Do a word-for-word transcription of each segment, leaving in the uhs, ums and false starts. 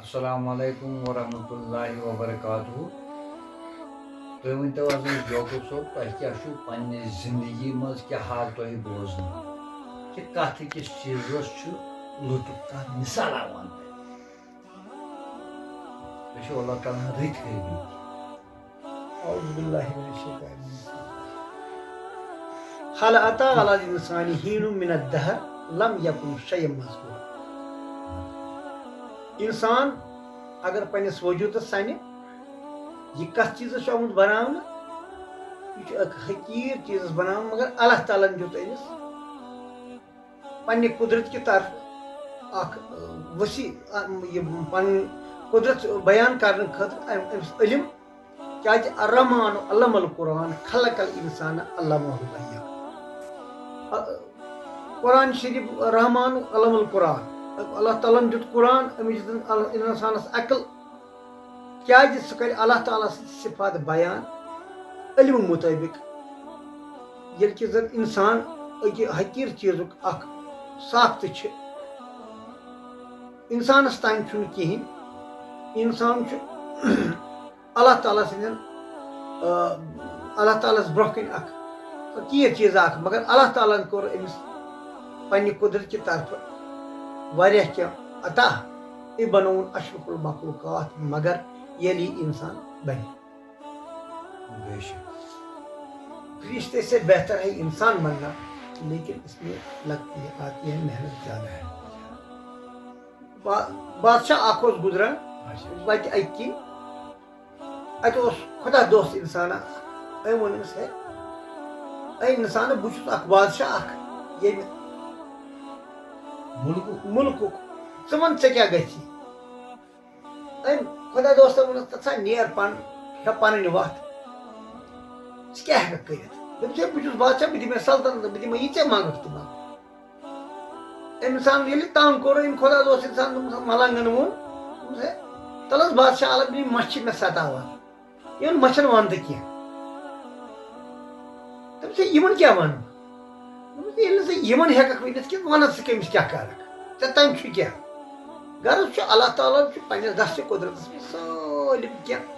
السلام علیکم ورحمۃ اللہ وبرکاتہ۔ تُہۍ ؤنۍ تو حظ، أسۍ یوکُل صٲب، تۄہہِ کیٛاہ چھُو پننہِ زندگی منٛز، کیٛاہ حال تۄہہِ بوزنہٕ؟ کہِ کتھ أکِس چیٖزس چھُ لطف، کانٛہہ مثالہ وَن تۄہہِ؟ أسۍ چھِ اللہ تعالیٰ ہن رٕتۍ کٔرمٕتۍ۔ اعوذ باللہ من الشیطان الرجیم۔ هل اتى على الانسان حين من الدهر لم يكن شيئا مذكورا۔ انسان اگر پننِس وجودس سنہِ، یہِ کتھ چیٖزس چھُ آمُت بناونہٕ؟ یہِ چھُ اکھ حقیٖر چیٖزس بناونہٕ، مگر اللہ تعالیٰ ہن دیُت أمِس پننہِ قدرت کہِ طرفہٕ اکھ، ٲ، وسیع، ٲ، یہِ پنٕنۍ قدرت بیان کرنہٕ خٲطرٕ أمۍ، أمِس علم، کیازِ الرحمن علم القرآن خلق الانسان علمہ البیان۔ ٲ، قرآن شریف رحمان علم القرآن، اللہ تعالیٰ ہن دیُت قرآن، أمِس دیُت ال-، انسانس عقل، کیازِ سُہ کرِ اللہ تعالیٰ سٕنٛدۍ صفات بیان علمہٕ مطٲبق۔ ییٚلہِ کہِ زن انسان أکہِ حقیٖر چیٖزُک اکھ ساختہٕ چھِ، انسانس تام چھُنہٕ کِہینۍ۔ انسان چھُ اللہ تعالیٰ سٕنٛدٮ۪ن، آ، اللہ تعالیٰ ہس برونٛہہ کنہِ اکھ فقیٖر چیٖزا اکھ، مگر اللہ تعالیٰ ہن کوٚر أمِس پننہِ قدرت کہِ طرفہٕ واریاہ کینٛہہ عطا۔ أمۍ بنووُن اشرف المخلوقات، مگر ییٚلہِ یہِ انسان بنہِ۔ بے شک۔ فرشتے سے بہتر ہے انسان بننا، لیکن اس میں لگتی ہے، آتی ہے محنت زیادہ ہے۔ با-، بادشاہ اکھ اوس گُزران اچھا۔ وتہِ اکہِ کِنۍ۔ اتہِ اوس خۄدا دوست انسانا اکھ۔ أمۍ ووٚن أمِس، "ہے، اے انسان، بہٕ چھُس اکھ بادشاہ اکھ ییٚمہِ مُلکُک۔ مُلکُک۔ ژٕ وَن، ژےٚ کیٛاہ گژھی؟" أمۍ خۄدا دوستن ووٚنُس، "ژٕ ژھا نیر پن، ہیٚہ پنٕنۍ وَتھ۔ ژٕ کیٛاہ ہٮ۪ککھ کٔرِتھ؟" دوٚپُس، "ہے، بہٕ چھُس بادشاہ، بہٕ دِمے سلطنت، بہٕ دِمے یہِ ژےٚ منٛگکھ تہِ منٛگ۔" أمۍ انسان ییٚلہِ تنگ کوٚر، أمۍ خۄدا دوست انسان دوٚپُن، ملنگن ووٚن، دوٚپُس، "ہے، تَلہٕ حظ بادشاہ عالم، یِم مَچھِ چھِ مےٚ ستاوان، یِمن مَچھن وَن تہٕ کینٛہہ۔" دوٚپُس، "ہے، یِمن کیٛاہ وَنہٕ بہٕ؟" دوٚپُس، "ییٚلہِ نہٕ ژٕ یِمن ہٮ۪ککھ ؤنِتھ کینٛہہ، وَن حظ ژٕ کٔمِس کیٛاہ کَرکھ؟ ژےٚ تام چھُے کیٛاہ؟" غرض چھُ، اللہ تعالیٰ ہن چھُ پننِس دستِ قدرتس منٛز سٲلِم کینٛہہ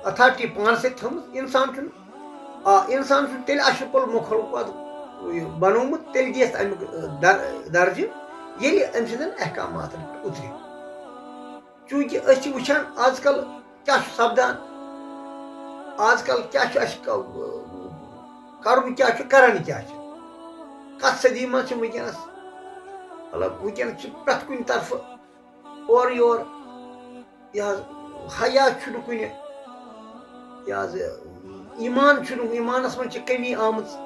اتھارٹی پانس سۭتۍ تھٲومٕژ۔ انسان چھُنہٕ، آ، انسان چھُنہٕ تیٚلہِ اشرف المخلوقات بنومُت، تیٚلہِ گٔیس امیُک، ٲ، در-، درجہٕ، ییٚلہِ أمۍ سٕنٛدٮ۪ن احکاماتن پٮ۪ٹھ اُترِ۔ چوٗنٛکہِ أسۍ چھِ وٕچھان آز کل کیٛاہ چھُ سپدان، آز کل کیٛاہ چھُ اَسہِ ک-، کرُن کیٛاہ چھُ، کران کیٛاہ چھُ، کتھ صدی منٛز چھِ وٕنکیٚنس۔ مطلب، وٕنکیٚنس چھِ پرٛٮ۪تھ کُنہِ طرفہٕ اورٕ یور، یہِ حظ، حیا چھُنہٕ کُنہِ، یہِ حظ، ایمان چھُنہٕ، ایمانس منٛز چھِ کمی آمٕژ۔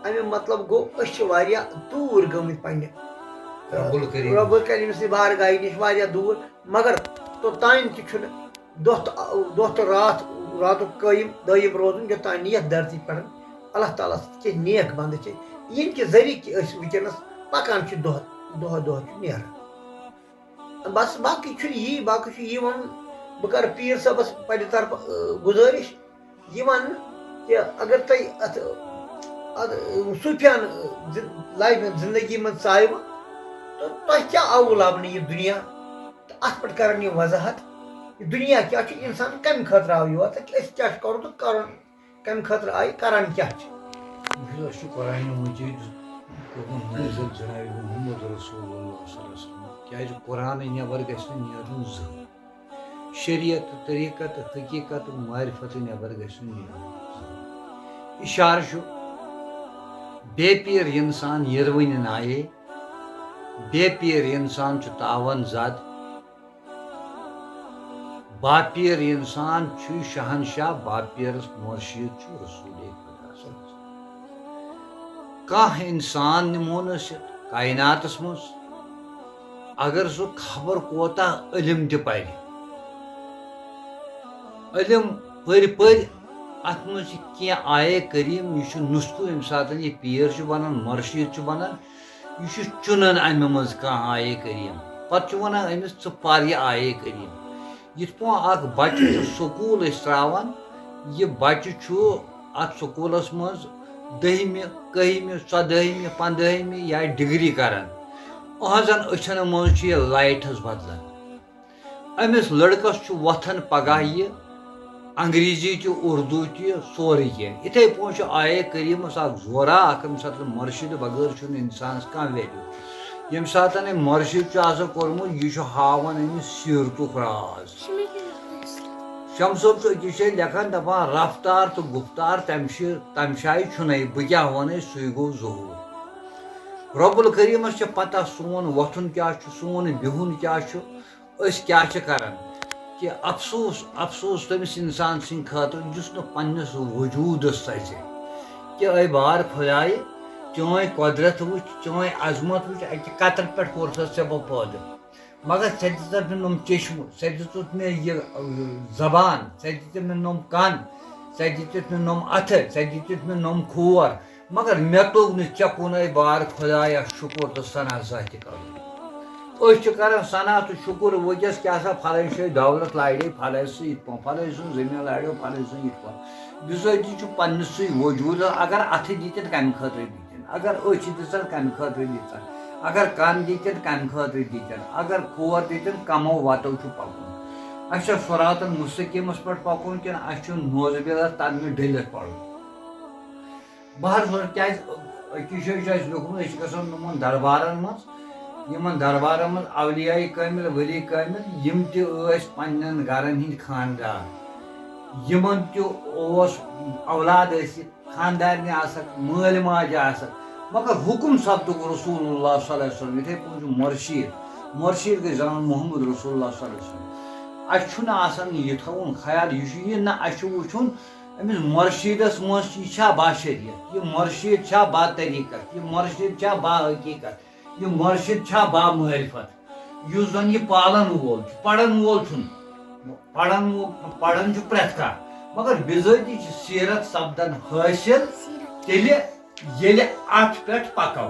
اَمیُک مطلب گوٚو، أسۍ چھِ واریاہ دوٗر گٔمٕتۍ پننہِ رب الکریم۔ رب الکریم سٕنٛدِ بارگاہہِ نِش واریاہ دوٗر، مگر توٚتام تہِ چھُنہٕ دۄہ تہٕ، دۄہ تہٕ راتھ، راتُک قٲیِم دٲیِم روزُن، یوٚتام نہٕ یَتھ دھرتی پٮ۪ٹھ اللہ تعالیٰ سٕنٛدۍ کینٛہہ نیک بندٕ چھِ، یِہِنٛدۍ کہِ ذٔریعہٕ کہِ أسۍ وٕنکیٚنَس پَکان چھِ دۄہ، دۄہ دۄہ چھُ نیران۔ بَس باقٕے چھُنہٕ یی، باقٕے چھُ یی وَنُن، بہٕ کَرٕ پیٖر صٲبَس پنٛنہِ طرفہٕ، آ، گُزٲرِش، یہِ وَنہٕ کہِ اگر تۄہہِ اَتھ، اَتھ، صوٗفیانہٕ، زِ-، لایفہِ ہٕنٛز زندگی منٛز ژایہِ وۄنۍ، تہٕ تۄہہِ کیٛاہ آوُ لَبنہٕ یہِ دُنیا؟ تہٕ اَتھ پٮ۪ٹھ کَرَن یہِ وضاحت، یہِ دُنیا کیٛاہ چھُ، اِنسان کَمہِ خٲطرٕ آو یور، تہٕ أسۍ کیٛاہ چھِ کَرُن تہٕ کَرُن کَمہِ خٲطرٕ آیہِ، کَران کیٛاہ چھِ؟ وٕچھِو، اَسہِ چھُ قرآنِ مجیٖد کوٚرمُت نٲزِل جنابِ محمد رسول اللہ صلی اللہ علیہ وسلم، کیٛازِ قرآنہٕ نٮ۪بر گژھِ نہٕ نیرُن زٕہٕنۍ۔ شریعت، طریقت، حقیقت، معرفت نٮ۪بر گژھِ نہٕ نیرُن۔ اِشارٕ چھُ، بے پیر انسان یِروٕنۍ نایے، بے پیر انسان چھُ تاوان زد، باپیر انسان چھُ شہنشاہ، باپیرس مرشد چھُ رسول خدا صلی اللہ علیہ وسلم۔ کانٛہہ انسان نِمون أسۍ کائناتس منٛز، اگر سُہ خبر کوتاہ علم تہِ پرِ، علم پٔرۍ پٔرۍ، اتھ منٛز چھِ کینٛہہ آیے کریم، یہِ چھُ نسخہٕ، ییٚمہِ ساتہٕ یہِ پیر چھُ بنان، مرشد چھُ بنان، یہِ چھُ چُنان امہِ منٛز کانٛہہ آیے کریم۔ پتہٕ چھُ ونان أمِس، "ژٕ پر یہِ آیے کریم۔" یِتھ پٲٹھۍ اکھ بچہٕ چھُ سکوٗل أسۍ تراوان، یہِ بچہٕ چھُ اتھ سکوٗلس منٛز دٔہمہِ، کٔہمہِ، ژۄدٲہمہِ، پنٛدٲہمہِ یا ڈگری کران۔ أہنٛزن أچھن منٛز چھُ یہِ لایٹ حظ بدلان۔ أمِس لٔڑکَس چھُ وۄتھان پگاہ یہِ انگریزی تہِ، اردو تہِ، سورُے کینٛہہ۔ یِتھَے پٲٹھۍ چھُ آیے کریٖمَس اَکھ زورا اَکھ، أمِس ساتہٕ مرشد بغٲر چھُنہٕ اِنسانَس کانٛہہ ویلیوٗ۔ ییٚمہِ ساتہٕ أمۍ مرشد چھُ آسان کوٚرمُت، یہِ چھُ ہاوان أمِس سیٖرتُک راز۔ شمس صٲب چھُ أکِس جایہِ لیکھان، دَپان، رفتار تہٕ گُفتار تَمہِ شہِ-، تَمہِ جایہِ چھُنَے، بہٕ کیٛاہ وَنَے، سُے گوٚو ظہوٗر۔ رۄب الکریٖمَس چھِ پَتہ سون وۄتھُن کیٛاہ چھُ، سون بِہُن کیٛاہ چھُ، أسۍ کیٛاہ چھِ کَران۔ کہِ افسوٗس، افسوٗس تٔمِس اِنسان سٕنٛدِ خٲطرٕ، یُس نہٕ پنٛنِس وجوٗدَس سَزِ۔ کہِ اے بار خۄدایہِ، چٲنۍ قۄدرت وٕچھ، چٲنۍ عظمت وٕچھ، اَکہِ قطرٕ پٮ۪ٹھ کوٚرتھَس ژےٚ بہٕ پٲدٕ۔ مگر ژےٚ دِژٕتھ مےٚ نوٚم چشمہٕ، ژےٚ دِژٕتھ مےٚ یہِ، ٲ، زبان، ژےٚ دِژٕتھ مےٚ نوٚم کَن، ژےٚ دِژٕتھ مےٚ نوٚم اَتھٕ، ژےٚ دِژٕتھ مےٚ نوٚم کھور، مگر مےٚ توٚگ نہٕ ژےٚ کُن، اے بار خۄدایا، شُکُر تہٕ ثنا ذاتِ کَرُن۔ أسۍ چھِ کَران ثنا تہٕ شُکُر وٕنکیٚس، کیٛاہ سا، پھلٲنۍ جایہِ دولت لاریو، پھلٲنۍ سُنٛد یِتھ پٲٹھۍ، پھلٲنۍ سُنٛد زٔمیٖن لاریو، پھلٲنۍ سُنٛد یِتھ پٲٹھۍ۔ بِزٲتی چھُ پنٛنِسٕے وجوٗدَس، اگر اَتھٕ دِتِن، کَمہِ خٲطرٕ دِتِن؟ اگر أچھ دِژَن، کَمہِ خٲطرٕ دِژَن؟ اگر کَن دِتِن، کَمہِ خٲطرٕ دِتِن؟ اگر کھور دِتِن، کَمو وَتو چھُ پَکُن؟ اَسہِ چھا صراط المستقیٖمَس پٮ۪ٹھ پَکُن کِنہٕ اَسہِ چھُ نوزُ باللہ تَتھ منٛز ڈٔلِتھ پَرُن؟ بہٕ حظ وَنہٕ، کیٛازِ أکِس جایہِ چھُ اَسہِ لیوٗکھمُت، أسۍ چھِ گژھان یِمَن دربارَن منٛز، یِمَن دربارَن منٛز اولیاء کامل، ولی کامل، یِم تہِ ٲسۍ پنٛنٮ۪ن گَرَن ہِنٛدۍ خانٛدار، یِمَن تہِ اوس اولاد ٲسِکھ، خانٛدارنہِ آسَکھ، مٲلۍ ماجہِ آسَکھ، مگر حُکُم سَپدُکھ رسول اللہ صلی اللہ علیہ وسلم، یِتھَے پٲٹھۍ چھُ مرشید، مرشید گٔے زَنان محمد رسول اللہ صلی اللہ علیہ وسلم۔ اَسہِ چھُنہٕ آسان یہِ تھاوُن خیال، یہِ چھُ یہِ نہ، اَسہِ چھُ وٕچھُن أمِس مرشیٖدَس منٛز یہِ چھا با شریعت، یہِ مرشیٖد چھا با طریٖقت، یہِ مرشیٖد چھا با حقیٖقت، یہِ مرشد چھا با معرفت، یُس زن یہِ پالن وول چھُ، پرن وول چھُنہٕ۔ پرن وو-، پرن چھُ پرٛٮ۪تھ کانٛہہ، مگر بِذٲتی چھِ سیرت سپدان حٲصِل تیٚلہِ، ییٚلہِ اتھ پٮ۪ٹھ پکو،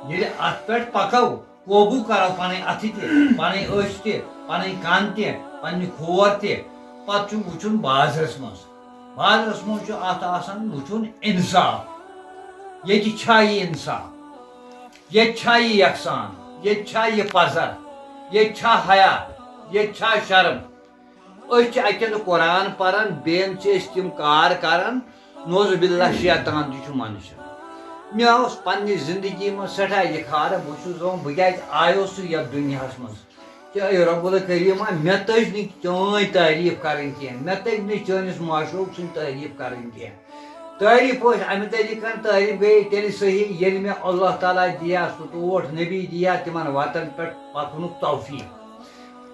ییٚلہِ اتھ پٮ۪ٹھ پکو، قوبوٗ کرو پنٕنۍ اتھٕ تہِ، پنٕنۍ أچھ تہِ، پنٕنۍ کن تہِ، پننہِ کھور تہِ، پتہٕ چھُ وٕچھُن بازرس منٛز۔ بازرس منٛز چھُ اتھ آسان وٕچھُن انصاف، ییٚتہِ چھا یہِ انصاف؟ ییٚتہِ چھا یہِ یکسان؟ ییٚتہِ چھا یہِ پزر؟ ییٚتہِ چھا حیا؟ ییٚتہِ چھا شرم؟ أسۍ چھِ اَکہِ اندٕ قرآن پران، بیٚیہِ اندٕ چھِ أسۍ تِم کار کران، نعوذ باللہ، شیطان تہِ چھُ منشن۔ مےٚ اوس پننہِ زندگی منٛز سٮ۪ٹھاہ یہِ خارٕ، بہٕ چھُس دپان، بہٕ کیازِ آیوس یتھ دُنیاہس منٛز؟ کہِ اے رب الکریٖما، مےٚ تٔج نہٕ چٲنۍ تعریٖف کرٕنۍ کینٛہہ، مےٚ تٔج نہٕ چٲنِس معشوق سٕنٛز تعریٖف کرٕنۍ کینٛہہ۔ تعریٖف ٲسۍ اَمہِ طریٖقہٕ کران، تعریٖف گٔیے تیٚلہِ صحیح، ییٚلہِ مےٚ اللہ تعالیٰ دِیا سُہ ٹوٹھ، نبی دِیا تِمن وتن پٮ۪ٹھ پکنُک توفیٖق۔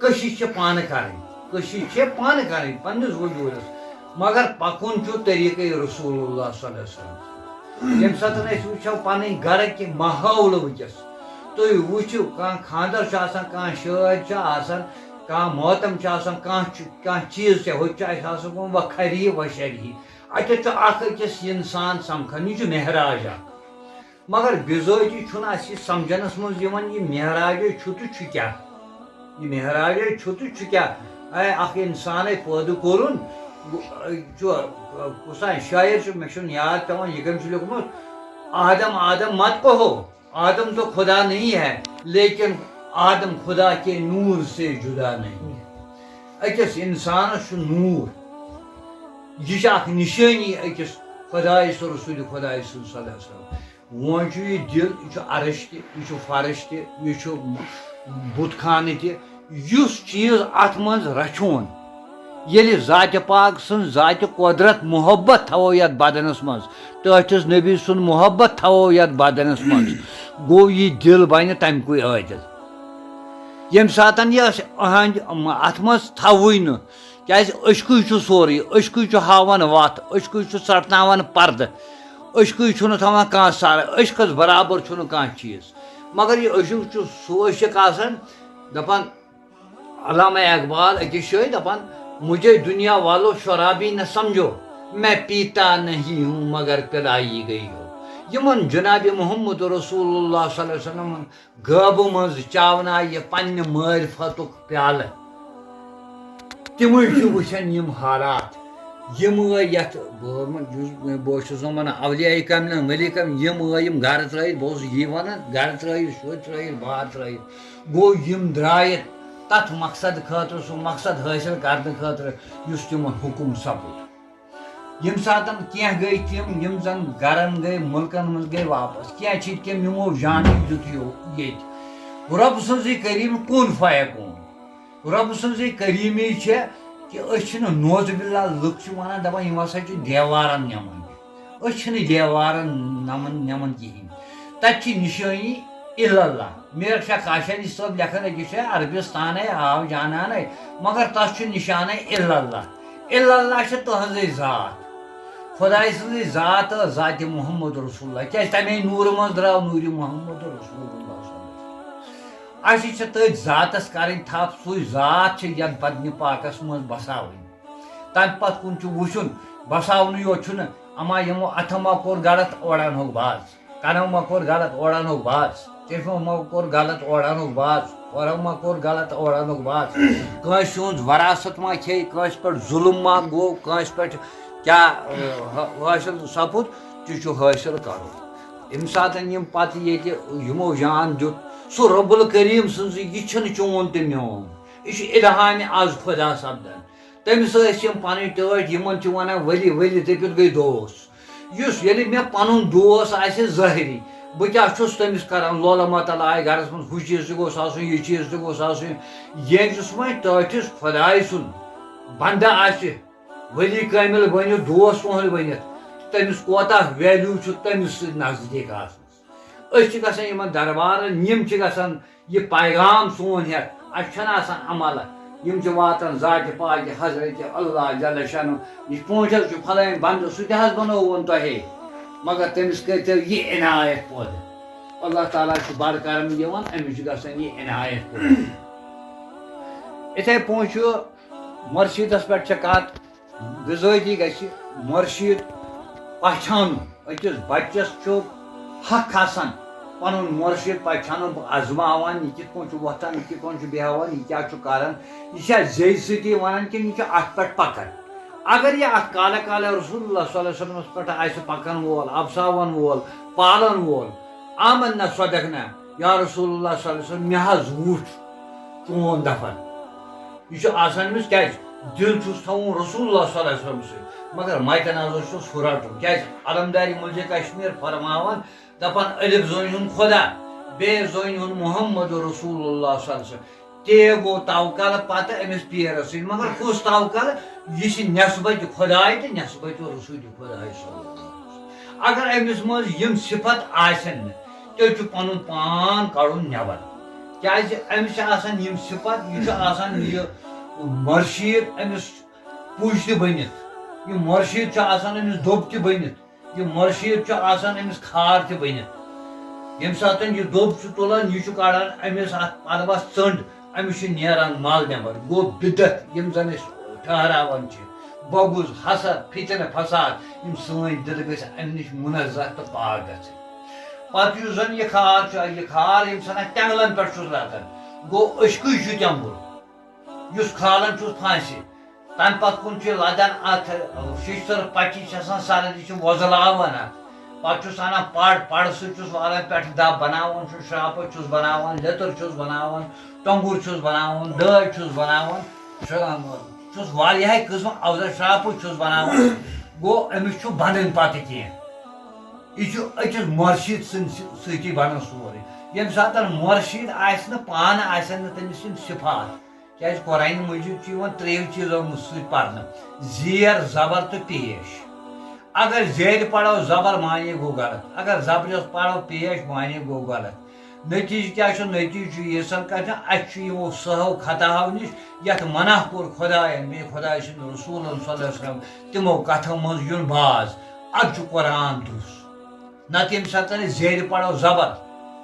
کٔشِش چھِ پانہٕ کرٕنۍ، کٔشِش چھِ پانہٕ کرٕنۍ پننِس وجوٗدس، مگر پکُن چھُ طریٖقے رسول اللہ صلی اللہ علیہ وسلم۔ ییٚمہِ ساتہٕ أسۍ وٕچھو پنٕنۍ گرٕکۍ ماحول وٕنکیٚس، تُہۍ وٕچھِو، کانٛہہ خانٛدر چھُ آسان، کانٛہہ شٲدۍ چھُ آسان، کانٛہہ ماتم چھُ آسان، کانٛہہ چھُ، کانٛہہ چیٖز چھُ، ہُتہِ چھُ اَسہِ آسان گوٚمُت وخری وشری۔ اَتٮ۪تھ چھُ اکھ أکِس اِنسان سمکھان، یہِ چھُ معراج اکھ۔ مگر بِذٲتی چھُنہٕ اَسہِ یہِ سمجھنس منٛز یِوان، یہِ معراجے چھُ تہٕ چھُ کیٛاہ؟ یہِ معراجے چھُ تہٕ چھُ کیٛاہ؟ اے، اکھ اِنسانے پٲدٕ کوٚرُن، گو-، چھُ، کُس تام شٲعر چھُ، مےٚ چھُنہٕ یاد پٮ۪وان، یہِ کٔمۍ چھُ لیوٗکھمُت، آدم آدم مت کہو، آدم تو خدا نہیں ہے، لیکن آدم خدا کے نور سے جدا نہیں ہے۔ أکِس اِنسانَس چھُ نوٗر، یہِ چھِ اَکھ نِشٲنی أکِس خۄدایہِ سٕنٛز، رسوٗلِ خۄدایہِ سٕنٛز صلی اللہ علیہ وسلم۔ وۄنۍ چھُ یہِ دِل، یہِ چھُ عرش تہِ، یہِ چھُ فرش تہِ، یہِ چھُ بُت خانہٕ تہِ، یُس چیٖز اَتھ منٛز رَچھون، ییٚلہِ ذاتِ پاک سٕنٛز ذاتِ قۄدرت محبت تھاوو یَتھ بدنَس منٛز، ٹٲٹھِس نبی سُنٛد محبت تھاوو یَتھ بدنَس منٛز، گوٚو یہِ دِل بَنہِ تَمہِ کُے عٲدِل۔ ییٚمہِ ساتَن یہِ أسۍ أہنٛدِ اَتھ منٛز تھاوٕے نہٕ، کیٛازِ عشقٕے چھُ سورُے، عشقٕے چھُ ہاوان وَتھ، عشقٕے چھُ ژَٹناوان پَردٕ، عشقٕے چھُنہٕ تھاوان کانٛہہ سَر، عشقَس برابر چھُنہٕ کانٛہہ چیٖز۔ مگر یہِ عشق چھُ سُہ عشق آسان، دَپان، علامہ اقبال أکِس جایہِ دَپان، مجھے دنیا والو شرابی نہ سمجھو، میں پیتا نہیں ہوں مگر پلائی گئی ہو۔ یِمن جناب محمد رسول اللہ صلی اللہ علیہ وسلم غٲبہٕ منٛز چاونایہِ پننہِ معرفتُک پیالہٕ، تِمٕے چھِ وٕچھان یِم حالات۔ یِم ٲے یَتھ، بہٕ، یُس، بہٕ اوسُس وَنان، اولیاء کاملٮ۪ن، ولی کاملٮ۪ن، یِم ٲے یِم گرٕ ترٲیِتھ، بہٕ اوسُس یی وَنان، گرٕ ترٲیِتھ، شُرۍ ترٲیِتھ، بار ترٲیِتھ۔ گوٚو، یِم درٛایہِ تَتھ مقصد خٲطرٕ، سُہ مقصد حٲصِل کرنہٕ خٲطرٕ یُس تِمن حُکُم سَپُد۔ ییٚمہِ ساتَن کینٛہہ گٔے تِم، یِم زَن گَرَن گٔے، مُلکَن منٛز گٔے واپَس، کینٛہہ چھِ تِم یِمو جانٕے دیُت یو-، ییٚتہِ۔ رۄب سٕنٛزٕے کریٖم کُن فیکون۔ رۄب سٕنٛزٕے کریٖمی چھےٚ کہِ أسۍ چھِنہٕ، نعوذ باللہ، لُکھ چھِ وَنان، دَپان، یِم ہسا چھِ دیوارَن نِمَن۔ أسۍ چھِنہٕ دیوارَن نَمَن، نِمَن کِہیٖنۍ۔ تَتہِ چھِ نِشٲنی الا اللہ۔ میرٹھ شاہ کاشانی صٲب لیکھان، أکِس چھِ عربستانے آو جانانے، مگر تَس چھُ نِشانے الا اللہ۔ الا اللہ چھِ تُہنٛزٕے ذات۔ خۄداے سٕنٛزٕے ذات ٲس ذاتِ محمد رسول اللہ۔ کیٛازِ تَمے نوٗرٕ منٛز درٛاو نوٗرِ محمد رسول اللہ صلی اللہ علیہ وسلم۔ اَسہِ چھِ تٔتھۍ ذاتَس کَرٕنۍ تھپھ، سُے ذات چھِ یَتھ بدنِ پاکَس منٛز بساوٕنۍ۔ تَمہِ پَتہٕ کُن چھُ وٕچھُن، بساونہٕ یوت چھُنہٕ، اما یِمو اَتھٕ ما کوٚر غلط، اورٕ اَنہوکھ باز۔ کَنو ما کوٚر غلط، اورٕ اَنہوکھ باز۔ چشمو ما کوٚر غلط، اورٕ اَنہوکھ باز۔ کھۄرو ما کوٚر غلط، اورٕ اَنہوکھ باز۔ کٲنٛسہِ ہُنٛد وراثت ما کھیٚیہِ، کٲنٛسہِ پٮ۪ٹھ ظُلُم ما گوٚو، کٲنٛسہِ پٮ۪ٹھ کیٛاہ، ٲ، حٲصِل سَپُد، تہِ چھُ حٲصِل کَرُن۔ ییٚمہِ ساتَن یِم پَتہٕ ییٚتہِ یِمو جان دیُت، سُہ رۄب الکریٖم سٕنٛزٕے، یہِ چھُنہٕ چون تہٕ میون، یہِ چھُ اِلہامِ از خۄدا سَپدان۔ تٔمِس ٲسۍ یِم پَنٕنۍ ٹٲٹھۍ، یِمَن چھِ وَنان ؤلی ؤلی، دٔپِتھ گٔے دوس۔ یُس ییٚلہِ مےٚ پَنُن دوس آسہِ ظٲہِری، بہٕ کیٛاہ چھُس تٔمِس کَران؟ لولہٕ مۄتَل آیہِ گَرَس منٛز، ہُہ چیٖز تہِ گوٚژھ آسُن، یہِ چیٖز تہِ گوٚژھ آسُن۔ ییٚمۍ یُس وۄنۍ ٹٲٹھِس خۄداے سُنٛد بَندٕ آسہِ، ؤلی کٲمِل بٔنِتھ، دوس تُہُنٛد بٔنِتھ، تٔمِس کوتاہ value چھُ تٔمِس سۭتۍ نزدیٖک آسنَس؟ أسۍ چھِ گژھان یِمَن دربارَن، یِم چھِ گژھان یہِ پیغام سون ہٮ۪تھ، اَسہِ چھَنہٕ آسان عملہ۔ یِم چھِ واتان ذاتِ پاکہِ حضرت اللہ جل شانہ نِش، پٲنٛٹھۍ حظ چھُ فلٲنۍ بندٕ، سُہ تہِ حظ بنووُن تۄہے، مگر تٔمِس کٔرۍتو یہِ عنایت پٲدٕ۔ اللہ تعالیٰ چھُ بڑٕ کرم دِوان، أمِس چھُ گژھان یہِ عنایت پٲدٕ۔ یِتھے پٲٹھۍ چھُ مُرشیٖدس پٮ۪ٹھ چھےٚ کتھ، بِذٲتی گژھِ مُرشیٖد پہچانُن۔ أکِس بچس چھُ حق آسان پنُن مُرشِد پہچانُن، بہٕ آزماوان، یہِ کِتھ پٲٹھۍ چھُ وۄتھان، یہِ کِتھ پٲٹھۍ چھُ بیٚہوان، یہِ کیٛاہ چھُ کران، یہِ چھا زیٚیہِ سۭتی ونان کِنہٕ یہِ چھُ اتھ پٮ۪ٹھ پکان۔ اگر یہِ اتھ قالہ قالہ رسول اللہ صلی اللہ علیہ وسلمس پٮ۪ٹھ آسہِ پکن وول، افساون وول، پالن وول، آمنا صدقنا، یا رسول اللہ صلی اللہ علیہ وسلم، مےٚ حظ وُچھ چون دفن۔ یہِ چھُ آسان أمِس کیٛازِ؟ دِل چھُس تھاوُن رسول اللہ صلی اللہ علیہ وسلم سۭتۍ، مگر مَتہِ نظر چھُس ہُہ رَٹُن۔ کیٛازِ؟ علمدارِ مُلکِ کشمیر فرماوان، دَپان، ألف زٲنۍ ہُن خۄدا، بیٚیہِ زٲنۍ ہُن محمد رسول اللہ صلی اللہ علیہ وسلم۔ تے گوٚو توکل پتہٕ أمِس پیرَس سۭتۍ، مگر کُس توکل؟ یہِ چھِ نٮ۪صبَتہِ خۄداے تہٕ نٮ۪صبَتہِ رسوٗلِ خۄداے صلی اللہ علیہ وسلم۔ اگر أمِس منٛز یِم صفت آسن نہٕ، تیٚلہِ چھُ پنُن پان کڑُن نٮ۪بر۔ کیازِ أمِس چھِ آسان یِم صفت، یہِ چھُ آسان یہِ مُرشیٖد أمِس پُج تہِ بٔنِتھ، یہِ مُرشیٖد چھُ آسان أمِس دوٚب تہِ بٔنِتھ، یہِ مُرشیٖد چھُ آسان أمِس کھار تہِ بٔنِتھ۔ ییٚمہِ ساتہٕ یہِ دوٚب چھُ تُلان، یہِ چھُ کڑان أمِس اتھ پلوس ژٔنٛڈ، أمِس چھُ نیران مل نٮ۪بر۔ گوٚو بدعت، یِم زن أسۍ ٹھہراوان چھِ، بغض، حسد، فتنہٕ، فساد، یِم سٲنۍ دِل گٔژھۍ امہِ نِش منزہ تہٕ پاک گژھٕنۍ۔ پتہٕ یُس زن یہِ کھار چھُ، یہِ کھار ییٚمہِ ساتہٕ اتھ تٮ۪نٛگلن پٮ۪ٹھ چھُس رٹان، گوٚو عشقٕے چھُ تٮ۪نٛگُل، یُس کھالان چھُس پھانسہِ۔ تمہِ پتہٕ کُن چھُ لدان اتھ شیشتٕر پچہِ چھِ آسان سرد، یہِ چھِ وۄزلاوان اتھ۔ پتہٕ چھُس انان پڑ، پڑ سۭتۍ چھُس والان پٮ۪ٹھٕ دب، بناوان چھُس شراپہٕ، چھُس بناوان لیٚتٕر، چھُس بناوان ٹۄنٛگُر، چھُس بناوان دٲج، چھُس بناوان شرا-، چھُس واریاہے قٕسمہٕ اَوزار، شراپہٕ چھُس بناوان۔ گوٚو أمِس چھُ بنان پتہٕ کینٛہہ۔ یہِ چھُ أکِس مُرشِد سٕنٛدِ سۭ-، سۭتی بنان سورُے۔ ییٚمہِ ساتہٕ مُرشِد آسہِ نہٕ، پانہٕ آسن نہٕ تٔمِس یِم صفات، کیازِ قرآنِ مجیٖد چھُ یِوان ترٛیٚیو چیٖزو منٛز سۭتۍ پرنہٕ، زیر، زبر تہٕ پیش۔ اگر زیرِ پرو زبر، معنی گوٚو غلط، اگر زبرِ پرو پیش، معنی گوٚو غلط۔ نتیجہٕ کیٛاہ چھُ؟ نتیجہٕ چھُ یہِ سن کتھ، اَسہِ چھُ یِمو سہو خطاہو نِش، یتھ منع کوٚر خۄداین، بیٚیہِ خۄداے سٕنٛدِ رسوٗلن صلی اللہ علیہ وسلم، تِمو کتھو منٛز یُن باز۔ ادٕ چھُ قرآن درُس۔ نتہٕ ییٚمہِ ساتہٕ أسۍ زیرِ پرو زبر،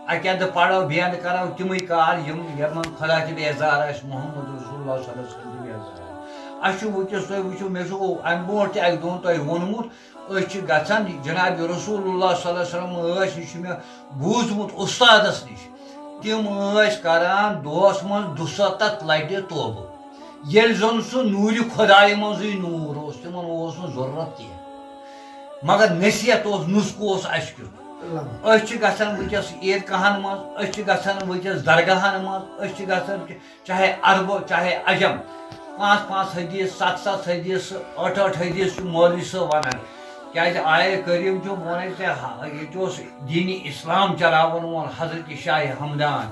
اکہِ اندٕ پرو، بیٚیہِ اندٕ کرو تِمٕے کار، یِم، یِمن خۄدا تہِ بیزار آسہِ، محمد رسول اللہ صلی اللہ علیہ وسلم تہِ بیزار آسہِ۔ اسہِ چھُ وٕنکیٚس، تُہۍ وٕچھِو، مےٚ چھُ او-، امہِ برونٛٹھ تہِ اکہِ دۄن تۄہہِ ووٚنمُت، أسۍ چھِ گژھان، جناب رسول اللہ صلی اللہ علیہ وسلم ٲسۍ، یہِ چھُ مےٚ بوٗزمُت اُستادس نِش۔ تِم ٲسۍ کران دۄہس منٛز دُسَتتھ لٹہِ توبہٕ۔ ییٚلہِ زن سُہ نوٗرِ خۄدایہِ منٛزٕے نوٗر اوس، تِمن اوس نہٕ ضروٗرت کینٛہہ۔ مگر نصیحت اوس، نُسخہٕ اوس اَسہِ کیُتھ۔ أسۍ چھِ گژھان وٕنکیٚس عیٖدگاہَن منٛز، أسۍ چھِ گژھان وٕنکیٚس درگاہَن منٛز، أسۍ چھِ گژھان چاہے عربو چاہے عجم، پانٛژھ پانٛژھ حدیث، ستھ ستھ حدیث، ٲٹھ ٲٹھ حدیث چھُ مولوی صٲب وَنان۔ کیٛازِ آیے کریٖم چھُ ووٚنے ژےٚ، ییٚتہِ اوس دینِ اسلام چلاوَن وول حضرت شاہ ہمدان،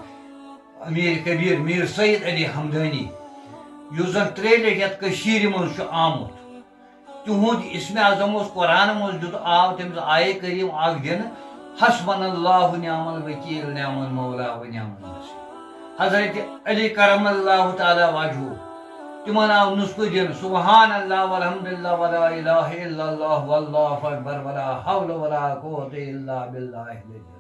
امیر کبیر، میر سید علی ہمدانی، یُس زن ترٛیٚیہِ لٹہِ یتھ کٔشیٖرِ منٛز چھُ آمُت۔ تِہُنٛد اسمِ اعظم اوس قرآنہٕ منٛز دیُت، آو تٔمِس آیے کریٖم اکھ دِنہٕ، حسبنا اللہ و نعم الوکیل، نعم المولا و نعم النصیر۔ حضرت علی کرم اللہ تعالیٰ وجہہ، تِمن آو نسخہٕ دِنہٕ، سبحان اللہ والحمد للہ ولا الہ الا اللہ واللہ اکبر ولا حول ولا قوت الا باللہ العلی العظیم۔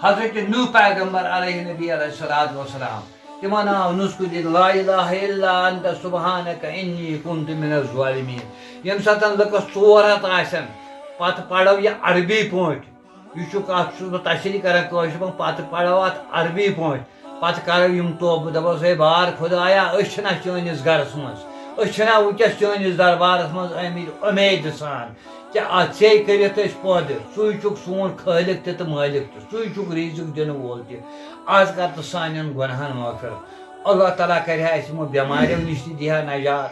حضرت نوح پیغمبر علیہ نبی علیہ الصلوۃ والسلام، تِمن آو نسخہٕ دِنہٕ، لا الہ الا انت سبحانک انی کنت من الظالمین۔ ییٚمہِ ساتہٕ لُکس ژور ہتھ آسن، پتہٕ پرو یہِ عربی پٲٹھۍ، یہِ چھُ کتھ چھُس بہٕ تشریح کران کٲشِر پٲٹھۍ، پتہٕ پرو اتھ عربی پٲٹھۍ، پتہٕ کرو یِم توبہٕ، دپس، ہے بار خدایا، أسۍ چھِنہ چٲنِس گرس منٛز، أسۍ چھِنہ وٕنکیٚس چٲنِس دربارس منٛز آمٕتۍ اُمید سان، کہِ آ، ژے کٔرِتھ أسۍ پٲدٕ، ژٕے چھُکھ سون خٲلق تہِ تہٕ مٲلِک تہِ، ژٕے چھُکھ رِزِق دِنہٕ وول تہِ۔ از کر تہٕ سانٮ۪ن گۄناہن مغفرت۔ اللہ تعالیٰ کرِ ہا اَسہِ یِمو بٮ۪ماریو نِش تہِ دِہا نجات،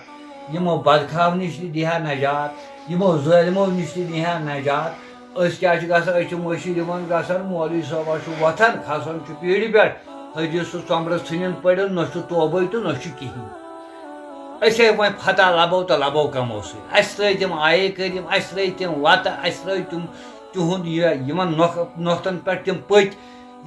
یِمو بدکھاو نِش تہِ دِہا نجات، یِمو ظٲلمو نِش تہِ دِہا نجات۔ أسۍ کیٛاہ چھِ گژھان؟ أسۍ چھِ مٔشیٖد یِوان گژھان، مولوی صٲبہ چھُ وۄتھان، کھسان چھُ پیٖرِ پٮ۪ٹھ، حدیث ژۄمرس ژھٕنِن پٔرِتھ، نہ چھُ توبے تہٕ نہ چھُ کِہیٖنۍ۔ أسۍ ہے وۄنۍ فتح لبو تہٕ لبو کمو سۭتۍ۔ اَسہِ ترٲے تِم آیے کریٖم، اَسہِ ترٲے تِم وتہٕ، اَسہِ ترٲے تِم تِہُنٛد یہِ، یِمن نۄق-، نۄقطن پٮ۪ٹھ تِم پٔکۍ،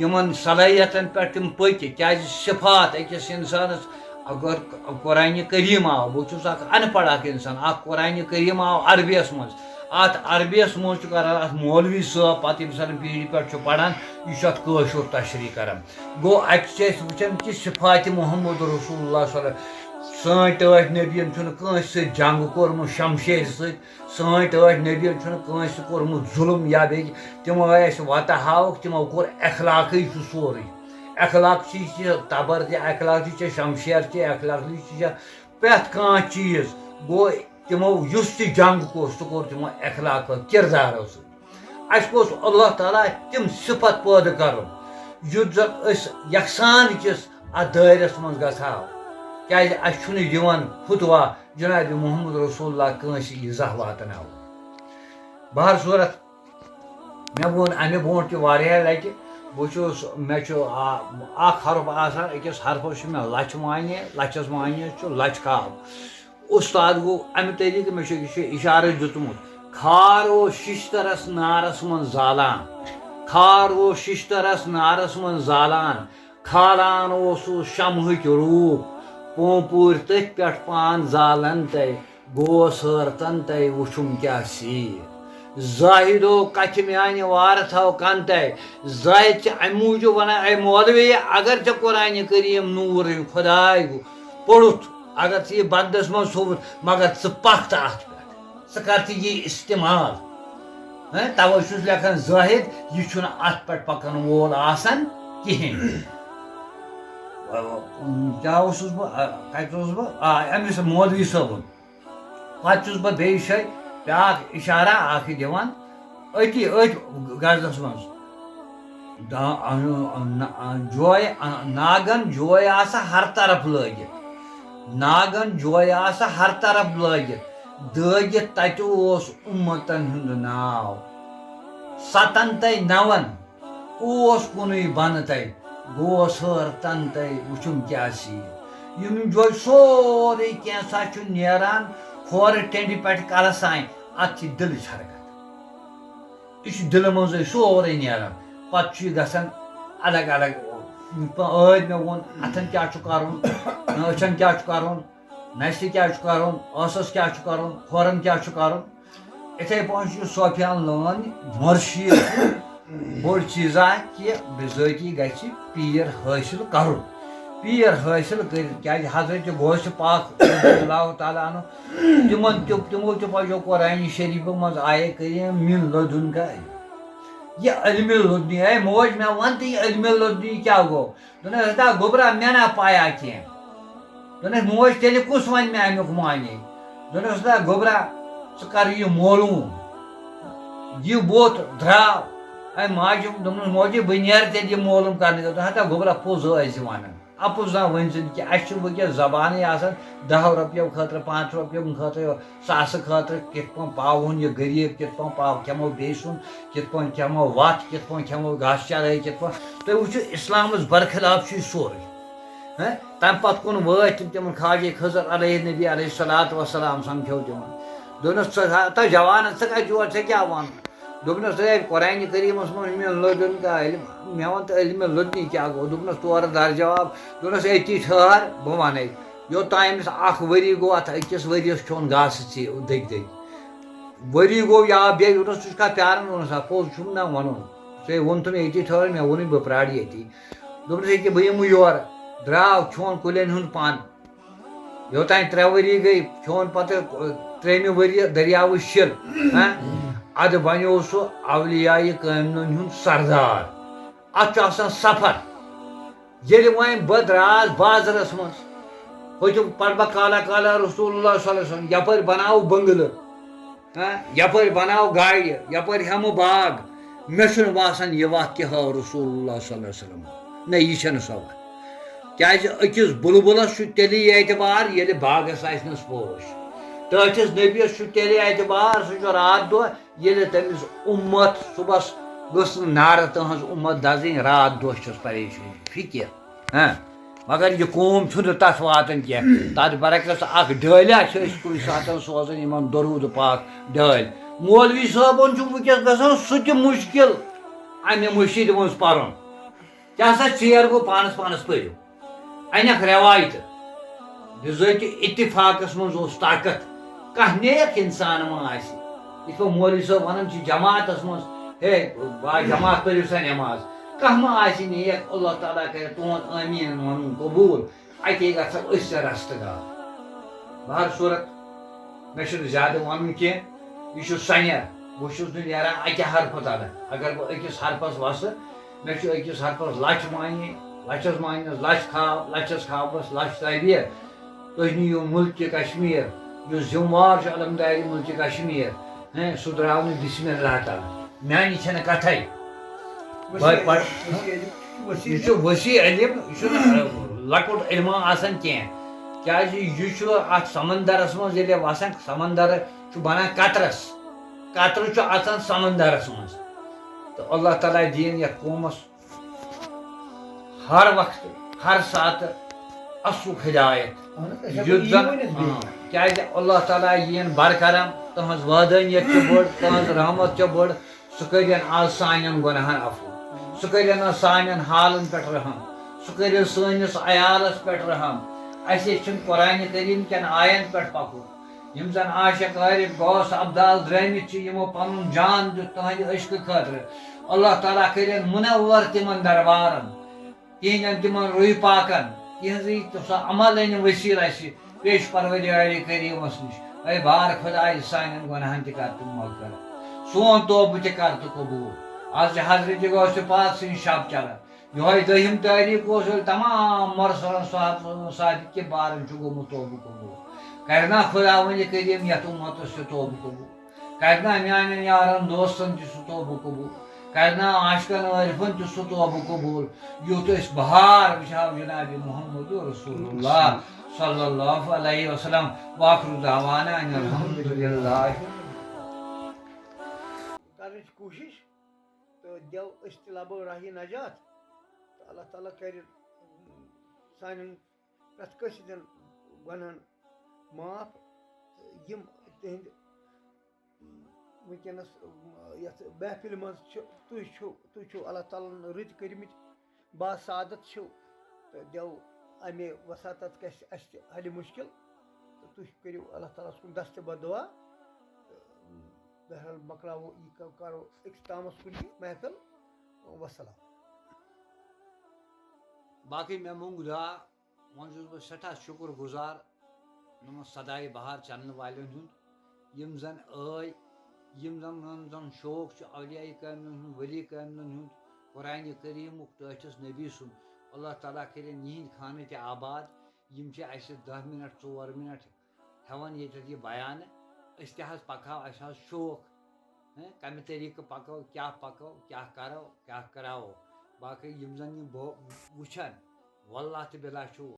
یِمن صلٲحیتن پٮ۪ٹھ تِم پٔکۍ، کیٛازِ صفات أکِس انسانس، اگر قرآنِ کریم آو، بہٕ چھُس اکھ ان پڑھ اکھ انسان، اکھ قرآنِ کریم آو عربیس منٛز، اتھ عربیس منٛز چھُ کران اتھ مولوی صٲب، پتہٕ ییٚمہِ ساتہٕ پیٖرِ پٮ۪ٹھ چھُ پران، یہِ چھُ اتھ کٲشُر تشریح کران۔ گوٚو، اتہِ چھِ أسۍ وٕچھان کہِ صفاتِ محمد رسول اللہ صلی اللہ علیہ وسلم۔ سٲنۍ ٹٲٹھۍ نبیَن چھُنہٕ کٲنٛسہِ سۭتۍ جنگ کوٚرمُت شمشیرِ سۭتۍ، سٲنۍ ٹٲٹھۍ نبیَن چھُنہٕ کٲنٛسہِ کوٚرمُت ظُلُم یا بیٚیہِ۔ تِم ٲسۍ وَتہٕ ہاوُکھ، تِمو کوٚر اخلاقٕے چھُ سورُے۔ اخلاق چھِ یہِ تبر تہِ، اخلاق چھِ ژےٚ شمشیر تہِ، اخلاق چھِ ژےٚ پرٛٮ۪تھ کانٛہہ چیٖز۔ گوٚو، تِمو یُس تہِ جنگ کوٚر، سُہ کوٚر تِمو اخلاق کِردارو سۭتۍ۔ اَسہِ گوٚژھ اللہ تعالیٰ تِم صفت پٲدٕ کرُن، یُتھ زن أسۍ یکسان کِس اتھ دٲیرس منٛز گژھو، کیازِ اَسہِ چھُنہٕ یِوان فتویٰ جناب محمد رسول اللہ کٲنٛسہِ ایٖزاہ واتناوُن۔ بہر صورت، مےٚ ووٚن اَمہِ برونٛٹھ تہِ واریاہ لٹہِ، بہٕ چھُس، مےٚ چھُ آ-، اکھ حرف آسان، أکِس حرفس چھُ مےٚ لچھ معنی، لچھس معنی چھُ لچھ کال۔ اُستاد گوٚو اَمہِ طریٖقہٕ، مےٚ چھُ یہِ چھُ اِشارٕ دیُتمُت۔ کھار اوس شِشتٕرس نارس منٛز زالان۔ کھار اوس شِشتٕرس نارس منٛز زالان۔ کھالان اوسُس شمہٕکۍ روٗپ۔ پونپوٗرۍ تٔتھۍ پٮ۪ٹھ پان زالن تَے۔ گوس حٲرتن تَے وُچھُم کیٛاہ سیٖر۔ زاہدو کتھِ میانہِ وارٕ تھاو کن تَے۔ زاہد چھِ اَمہِ موٗجوٗب وَنان، اے مولوی، اگر ژےٚ قرآنِ کریم نوٗر خۄداے گوٚو پوٚرُتھ، اگر ژٕ یہِ بدنس منٛز تھوٚوُتھ، مگر ژٕ پکھ تہٕ اتھ پٮ۪ٹھ، ژٕ کر تہٕ یہِ استعمال۔ ہہ، توے چھُس لیکھان زٲہد، یہِ چھُنہٕ اتھ پٮ۪ٹھ پکن وول آسان کِہیٖنۍ۔ کیٛاہ اوسُس بہٕ، آ، کتہِ اوسُس بہٕ؟ آ، أمِس مولوی صٲبُن۔ پتہٕ چھُس بہٕ بیٚیہِ جایہِ بیٛاکھ اِشارہ اکھ دِوان، أتی أتھۍ غزلس منٛز۔ دا-، آ، آ، نا-، آ، جوے، آ، ناگن جوے آسہٕ ہر طرف لٲگِتھ۔ ناگن جوے آسہٕ ہر طرف لٲگِتھ۔ دٲگِتھ تتہِ اوس اُمتن ہُنٛد ناو۔ ستن تہٕ نون اوس کُنُے بنہٕ تَے، گوس حٲرتن تَے وُچھُم کیٛاہ سیٖر۔ یِم جوے سورُے کینٛژھا چھُ نیران کھورٕ ٹٮ۪نٛڈِ پٮ۪ٹھ کلس تام، اتھ چھِ دِلٕچ حرکت۔ یہِ چھُ دِلہٕ منٛزٕے سورُے نیران۔ پتہٕ چھُ یہِ گژھان الگ الگ۔ ٲدۍ مےٚ ووٚن، اتھن کیٛاہ چھُ کرُن، أچھن کیٛاہ چھُ کرُن، نستہِ کیٛاہ چھُ کرُن، ٲسس کیٛاہ چھُ کرُن، کھورن کیٛاہ چھُ کرُن۔ اِتھے پٲٹھۍ چھُ سفیان لٲنۍ مرشی بوٚڑ چیٖزا کہِ بِذٲتی گژھِ پیٖر حٲصِل کرُن۔ پیٖر حٲصِل کٔرِتھ، کیٛازِ حضرت غوث پاک رضی اللہ تعالیٰ عنہ، تِمن تہِ، تِمو تہِ پجو قرآنِ شریٖفہٕ منٛز آیے کریٖم من لدن کا۔ یہِ علمِ لدنی، اے موج، مےٚ وَن تہٕ یہِ علمِ لدنی کیٛاہ گوٚو؟ دوٚپنَس، "ہتا گوٚبرا، مےٚ نا پایا کینٛہہ۔" دوٚپنَس، "موج، تیٚلہِ کُس وَنہِ مےٚ اَمیُک معنی؟" دوٚپنَس، "ہتا گوٚبرا، ژٕ کر یہِ معلوٗم۔ یہِ ووٚتھ درٛاو، اے ماجہِ، دوٚپمَس، "موجی، بہٕ نیرٕ تیٚلہِ یہِ معلوم کرنہِ۔" دوٚپُن، "ہتا گوٚبرا، پوٚز ٲسۍ زِ وَنان۔ اَپُز نہ ؤنۍ زِ نہٕ کینٛہہ۔ اَسہِ چھُ وٕنکیٚس زبانٕے آسان دَہو رۄپیو خٲطرٕ، پانٛژھ رۄپیو خٲطرٕ، ساسہٕ خٲطرٕ، کِتھ پٲٹھۍ پاوہون یہِ غریٖب، کِتھ پٲٹھۍ پاو کھٮ۪مو بیٚیہِ سُنٛد، کِتھ پٲٹھۍ کھٮ۪مو وَتھ، کِتھ پٲٹھۍ کھٮ۪مو گاسہٕ چرٲے، کِتھ پٲٹھۍ۔" تُہۍ وٕچھِو، اِسلامَس برخلاف چھُ یہِ سورُے۔ ہہ؟ تَمہِ پَتہٕ کُن وٲتۍ تِم تِمَن خواجے خضر علیہ نبی علیہ الصلوۃ والسلام سَمکھیو تِمَن۔ دوٚپنَس، "ژٕ ہا، تَس جوانَس، ژٕ کَتہِ یور، ژےٚ کیٛاہ وَنُن؟" دوٚپنَس، "ہے، قرآنِ کریٖمَس منٛز مےٚ لٔدُن کا علم، مےٚ وَن تہٕ علمِ لدُنی کیٛاہ گوٚو؟" دوٚپنَس، "تورٕ در جواب۔" دوٚپنَس، "أتی ٹھہر، بہٕ وَنَے۔ یوٚتام أمِس اَکھ ؤری گوٚو، اَتھ أکِس ؤریَس کھیوٚن گاسہٕ ژے دٔگۍ دٔگۍ۔ ؤری گوٚو یا بیٚیہِ۔" دوٚپنَس، "ژٕ چھُکھا پیٛاران؟" ووٚنُس، "آ، پوٚز چھُم نہ وَنُن۔ ژےٚ ووٚن تہٕ مےٚ ییٚتی ٹھٔہر، مےٚ ووٚنُے بہٕ پرٛارٕ ییٚتی۔" دوٚپنَس، "ییٚکیٛاہ بہٕ یِمہٕ یورٕ۔" درٛاو، کھیوٚن کُلٮ۪ن ہُنٛد پَن۔ یوٚتام ترٛےٚ ؤری گٔے، کھیوٚن پَتہٕ، ترٛیٚیِمہِ ؤریہِ دٔریاوٕچ شِل۔ ہہ؟ اَدٕ بَنیو سُہ اولیاء کٲمِلَن ہُنٛد سردار۔ اَتھ چھُ آسان سفر۔ ییٚلہِ وۄنۍ بہٕ درٛاس بازرَس منٛز، ہُتہِ پَرٕ بہٕ قال قال رسول اللہ صلی اللہ علیہ وسلم، یَپٲرۍ بَناوٕ بٔنٛگلہٕ، ہہ، یَپٲرۍ بَناوٕ گاڑِ، یَپٲرۍ ہٮ۪مہٕ باغ، مےٚ چھُنہٕ باسان یہِ وَتھ تہِ ہٲو رسول اللہ صلی اللہ علیہ وسلم۔ نہ، یہِ چھَنہٕ سۄ وَتھ۔ کیٛازِ أکِس بُلبُلَس چھُ تیٚلی اعتبار، ییٚلہِ باغَس آسنَس پوش۔ ٹٲٹھِس نبیَس چھُ تیٚلی اعتبار، سُہ چھُ راتھ دۄہ ییٚلہِ تٔمِس اُمت صُبحَس گٔژھ نہٕ نارٕ تٕہٕنٛز اُمت دَزٕنۍ، راتھ دۄہ چھَس پریشٲنی، فِکر۔ ہاں، مگر یہِ قوم چھُنہٕ تَتھ واتان کینٛہہ۔ تَتھ برعکس اَکھ ڈٲلیا چھِ أسۍ کُنہِ ساتہٕ سوزان یِمَن دروٗد پاک ڈٲلۍ۔ مولوی صٲبَن چھُ وٕنکیٚس گژھان سُہ تہِ مُشکِل اَمہِ مٔشیٖد منٛز پَرُن۔ کیٛاہ سا ژیر گوٚو، پانَس پانَس پٔرِو۔ انکھ رٮ۪وایتہٕ۔ بِذٲتِ اتفاقس منٛز اوس طاقت۔ کانٛہہ نیک انسان ما آسہِ۔ یِتھ پٲٹھۍ مولوی صٲب ونان چھِ جماعتس منٛز، "ہے، با جماعت پٔرِو سا نٮ۪ماز۔" کانٛہہ ما آسہِ نیک، اللہ تعالیٰ کرِ تُہُنٛد آمیٖن ونُن قبوٗل۔ اتے گژھو أسۍ تہِ رستہٕ دار۔ بہر صورت، مےٚ چھُنہٕ زیادٕ ونُن کینٛہہ۔ یہِ چھُ سنیر۔ بہٕ چھُس نہٕ نیران اکہِ حرفہٕ تلہٕ۔ اگر بہٕ أکِس حرفس وسہٕ، مےٚ چھُ أکِس حرفس لچھ معنی، لچھس معنیس لچھ خواب، لچھس خوابس لچھ تعبیر۔ تُہۍ نِیِو مُلکہِ کشمیر، یُس ذمہٕ وار چھُ علمدارِ مُلکہِ کشمیر، ہیں، سُہ درٛاو نہٕ بسم اللہ تلہٕ۔ میانہِ چھنہٕ کتھے۔ وسیع بہٕ پرٕ۔ علم، وسیع علم، وسیع یہِ چھُ علم۔ وسیع علم، یہِ چھُنہٕ لۄکُٹ علما آسان کینٛہہ۔ کیازِ یہِ چھُ اتھ سمندرس منٛز ییٚلہِ وسان، سمندر چھُ بنان قطرس، قطرٕ چھُ اژان سمندرس منٛز۔ تہٕ اللہ تعالیٰ دِیِن یتھ قومس ہر وقتہٕ، ہر ساتہٕ اصلُک ہدایت۔ اہن حظ، أسۍ ہٮ۪کو یُتھ یی زن، ؤنِتھ بیٚیہِ۔ آ، کیازِ اللہ تعالیٰ یِیَن برکرم، تُہنٛز وحدانیت چھِ بٔڑ، تُہنٛز رحمت چھِ بٔڑ، سُہ کٔرِن آز سانٮ۪ن گۄناہن عفو، سُہ کٔرِن آز سانٮ۪ن حالن پٮ۪ٹھ رحم، سُہ کٔرِن سٲنِس عیالس پٮ۪ٹھ رحم۔ اَسہِ چھُنہٕ قرآنِ کریم کٮ۪ن آین پٮ۪ٹھ پکُن۔ یِم زن عاشق عارف غوث ابدال درٲمٕتۍ چھِ، یِمو پنُن جان دیُت تُہنٛدِ عشقہٕ خٲطرٕ۔ اللہ تعالیٰ کٔرِن منور تِمن دربارن، تِہنٛدٮ۪ن تِمن روی پاکن، تِہنٛزٕے تہٕ سۄ عمل أنِو وسیلہٕ اَسہِ پیش پروردگارِ کریٖمس نِش۔ اے بار خدایہِ، سانٮ۪ن گۄناہن تہِ کر تہٕ مغفرت، سون توبہٕ تہِ کر تہٕ قبوٗل۔ از چھِ حضرت غوث پاک سٕنٛز شب چلان۔ یِہوٚے دٔہِم تٲریٖخ اوس، ییٚلہِ تمام مرسلن صحابہٕ صادق کہِ بارن چھُ گوٚمُت توبہٕ قبوٗل۔ کرنا خداوندِ کریٖم یتھ اُمتس تہِ توبہٕ قبوٗل۔ کرنا میانٮ۪ن یارن دوستن تہِ سُہ توبہٕ قبوٗل۔ کرنا عاشقن عارفن تہِ سُہ توبہٕ قبوٗل، یُتھ أسۍ بہار وٕچھہاو جناب محمد رسول اللہ صلی اللہ علیہ وسلم۔ وآخر دعوانا ان الحمد للہ۔ کرنٕچ کوٗشِش تہٕ دِو أسۍ تہِ لبو راہِ نجات۔ تہٕ اللہ تعالیٰ کرِ سانٮ۪ن پرٛٮ۪تھ کٲنٛسہِ ہٕنٛدٮ۪ن گۄناہَن معاف، تہٕ یِم تِہِنٛدِ وٕنکیٚنَس یَتھ محفِلہِ منٛز چھِ، تُہۍ چھِو، تُہۍ چھِو اللہ تعالیٰ ہَن رٕتۍ کٔرمٕتۍ، باسعادت چھِو، تہٕ دِیو اَمے وساطت گژھِ اَسہِ تہِ حل مُشکِل، تہٕ تُہۍ کٔرِو اللہ تعالیٰ ہَس کُن دستِ بددُعا۔ تہٕ بہرحال مۄکلاوو یہِ، کَ-، کَرو اختتامَس کُن یہِ محفِل۔ وسلام۔ باقٕے مےٚ مونٛگ دُعا۔ وۄنۍ چھُس بہٕ سٮ۪ٹھاہ شُکُر گُزار یِمَن صداے بہار چَنلہٕ والٮ۪ن ہُنٛد، یِم زَن ٲے، یِم زَن، یِم زَن شوق چھُ اولیاء کاملَن ہُنٛد، ولی کاملَن ہُنٛد، قرآنِ کریٖمُک، ٹٲٹھِس نبی سُنٛد۔ اللہ تعالیٰ کٔرِنۍ یِہِنٛدۍ خانہٕ تہِ آباد۔ یِم چھِ اَسہِ دَہ مِنَٹ، ژور مِنَٹ ہٮ۪وان ییٚتٮ۪تھ یہِ بیانہٕ۔ أسۍ تہِ حظ پَکہٕ ہاو، اَسہِ حظ شوق۔ ہیں، کمہِ طریٖقہٕ پکو، کیٛاہ پکو، کیٛاہ کرو، کیٛاہ کراوو۔ باقٕے یِم زن یِم بہٕ وٕچھن، واللہ تہٕ باللہ چھُ